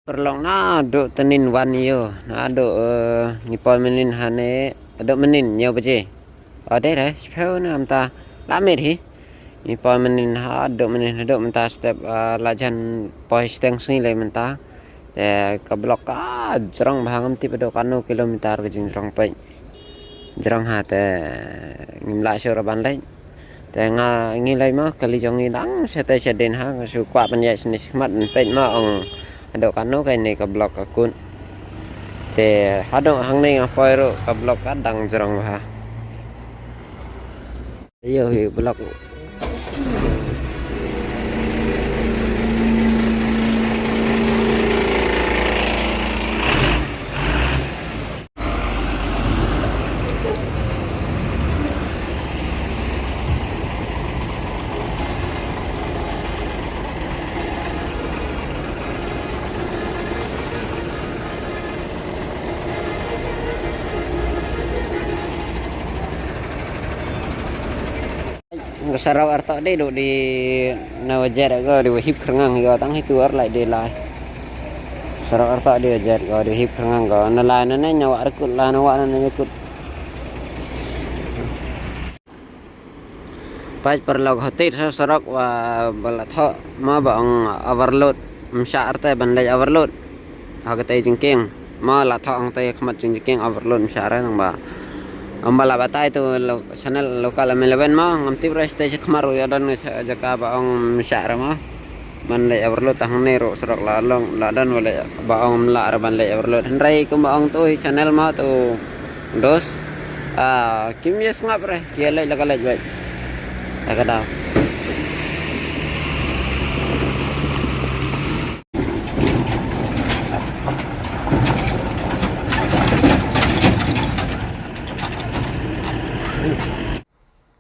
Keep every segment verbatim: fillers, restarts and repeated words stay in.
Paralok, naduh tnin wan ïoh, naduh, eh, ngi poi mynnin hangne, naduh mynnin hynñiew baje. Ade re, shiphew na mynta, la miet hi. Ngi poi mynnin haduh mynnin haduh mynta step, eh, la jan poi shiteng sngi lei mynta. Te ka block ka jrong bha, ngam tip haduh katno kilometer ka jingjrong peit. Jrong ha te ngim lah shuh ruh ban leit. Te nga ngi leit mo, kali jong ngi dang shatei shadien ha, nga shu kwah ban ïaid shane shakhmat ban peit mo ong haduh katno kane ka block ka kut. Te haduh hangne nga poi ruh ka block ka dang jrong bha. Ïoh hi block. Nga sarok artok de duk di na wajer ko di wahip kerngang ko tang hitu ar lai de lai. Sarok artok di wajer ko di wahip kerngang ko na lai na ne nyawa rekut lai na wa na ne kut. Pait paralok, hati sa sarok wa ba la thoh ma ba ong overload. Msha arte ban leit overload. Ha katei jingkieng. Ma la thoh hangtei khmat jingkieng overload msha re nang ba. Ong ba la batai tu lo-, channel local M eleven ma ngam tip re stage khmat ruh ïa don nga sa jaka ba ong msha re ma. Ban leit overload ta hangne ruh sarok la long la don ba leit ba ong mla re ban leit overload. Hynrei kumba ong tu hi channel ma tu dos. Ah, kim ïa sngap re, ki ïa leit la ka leit beit. Ta ka daw.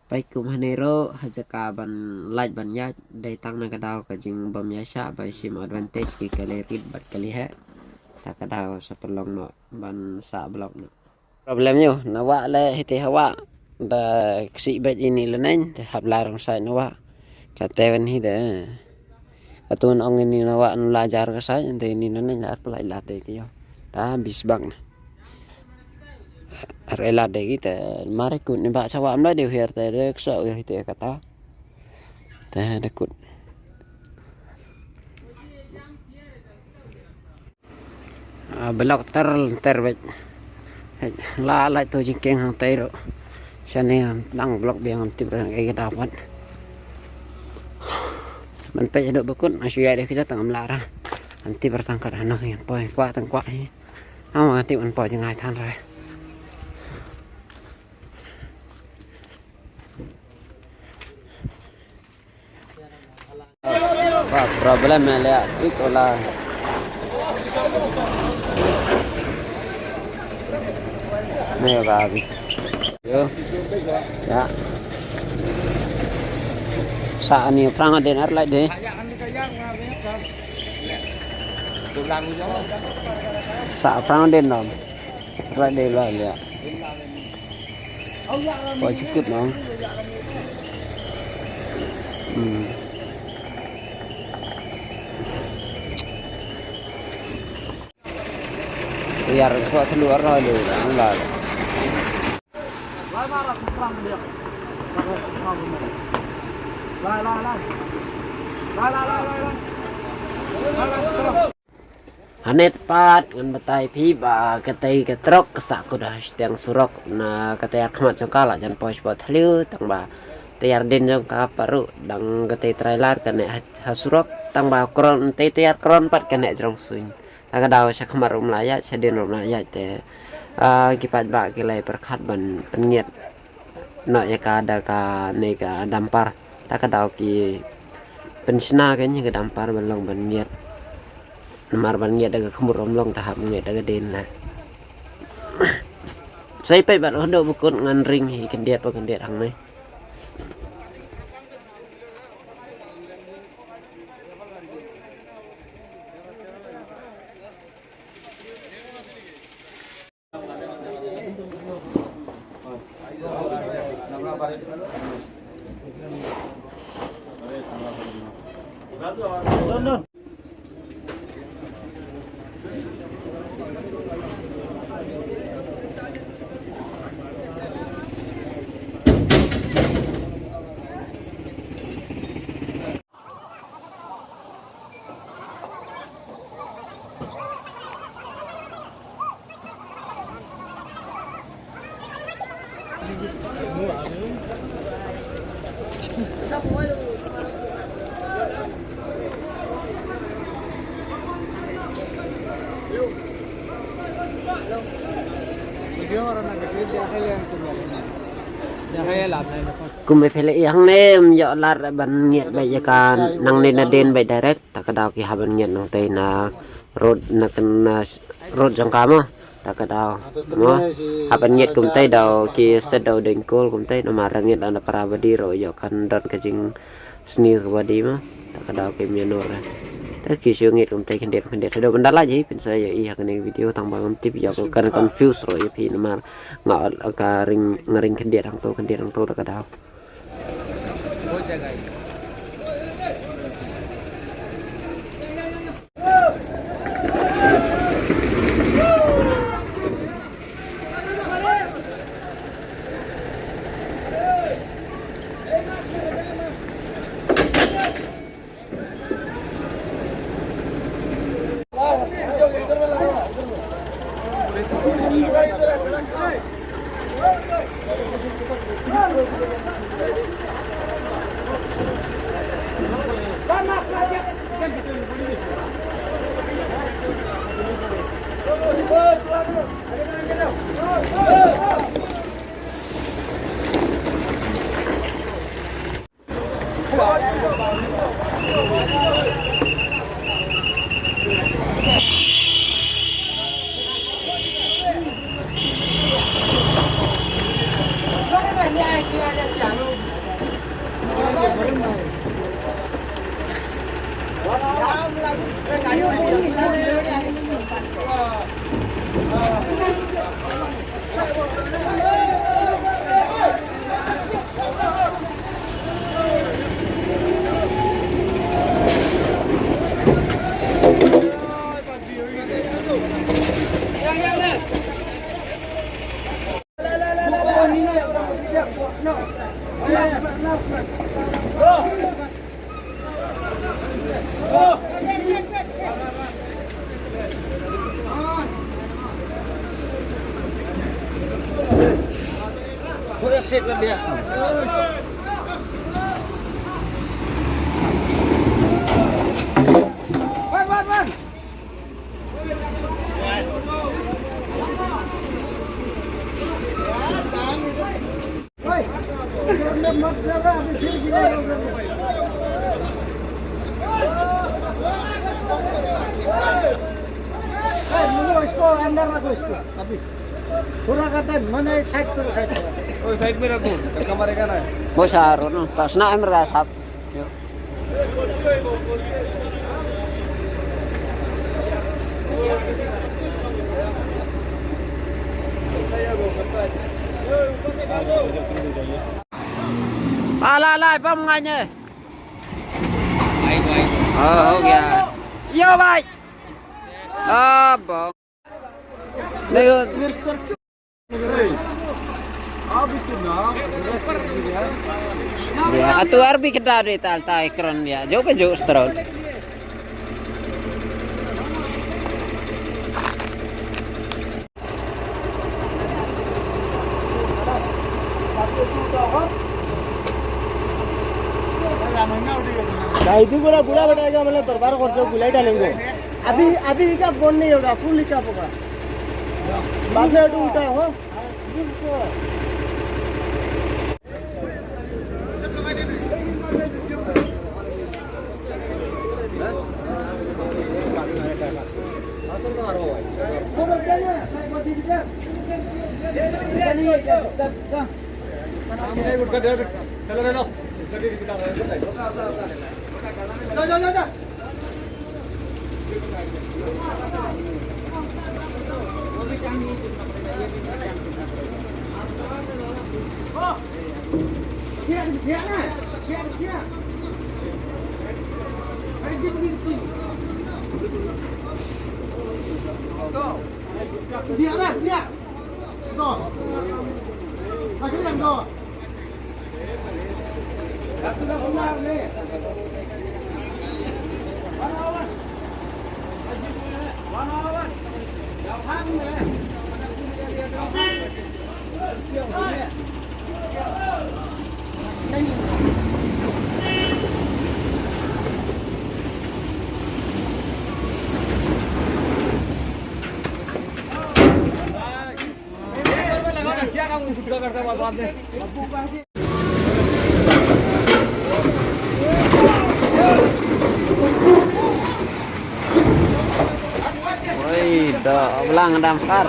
Peit kum hangne ruh ha jaka ban lait ban ïaid dei tang na ka daw ka jingbym ïaishah ba shim advantage ki kali rit bad kali heh. Ta ka daw sa pynlong noh ban sah block noh. Problem ïoh na wah leh hiti ha wah da ksih beit ini lyneng te hap lai rong sait na wah. Kate wan hi de. Katun ong ini na wah nu la jar ka sait ante ini lyneng ar pynlait lade ki ïoh. Da bis bak na. Ar lade ki te mare kut ni ba sa wah mla de hiar te de kso ïoh hiti kata. Te de kut. Ah, block ter ter beit. Hei, la la tu jingkieng hangtei ruh. Shane dang block biang ngam tip re nang ei ka daw pat. Ban peit haduh ba kut nga shu ïaid de ka jaka ngam lah re. Ngam tip re tang kat hano ngan poi kwah tang kwah hi. Ngam tip ban poi jingai than re. Ba problem eh, leh pik ola. Ne ba bi. Yo. Ya. Sa ani prang den ar lai de. Sa prang den dong. Ar lai de la ya. Poi sikut noh. Hmm. Biar ko telu arah lu ang la. Lai, lai, lai. Lai, lai, lai, lai. Hangne pat ngan batai phi ba katei ka trok ka sah kut ha shiteng surok na katei ar khmat jong ka la jan poi shapoh thliew tang ba tei ar dien jong ka pat ruh dang katei trailer ka neh ha, ha surok tang ba kron tei tei ar kron pat ka neh jrong suiñ. Ta ka daw sha khmat ruh mla ïaid sha dien ruh mla ïaid te, ah, ki paidbah ki la pyrkhat ban pynngiat noh ïa ka da kane ka dumper. Ta ka daw ki pynshna kane ka dumper ban long ban ngiat. Namar ban ngiat da ka khmut ym long, ta hap ngiat da ka dien la. Sa peit bad haduh ba kut ngan ring hi khyndiat ba khyndiat hangne. Kumba phi la ïohi hangne, ym ïoh lad ban ngiat beit ïa ka nangne nadien beit direct, ta ka daw ki hap ban ngiat nangtei na road, na ka, na road jong ka mo. Ta ka daw mo, hap ban ngiat kumtei daw ki set daw deng kol kumtei, namar ngiat daw na para badi ruh ïoh kan don ka jing sniew ka badi mo. Ta ka daw ki mianor. Ta ki shu ngiat kumtei khyndiat khyndiat. Haduh ban da lait hi pynsa ïa i ha kane ka video tang ba ngam tip ïa ka kan confuse ruh ïa phi namar nga ot ka ring, nga ring khyndiat hangto khyndiat hangto ta ka daw. ए, इसको अंदर रखो, इसको, अभी। पूरा का टाइम, मैंने साइड पे, साइड पे। ओ, साइड में रखो, धक्का मारेगा ना। वो सारो ना, तसना है मेरा साहब। Ala, ala, bam nganya. Oh, हो गया। यो भाई। अब देखो। Dia atu arbi kita di tal tai kron dia. Jo ke jo stron. भाई, तू पूरा बूढ़ा बताएगा, मतलब, दरबार खोर से बुलाई डालेंगे। अभी, अभी का बंद नहीं होगा, फुल का होगा। बाद में उल्टा हो। Oi, da blang dam kar.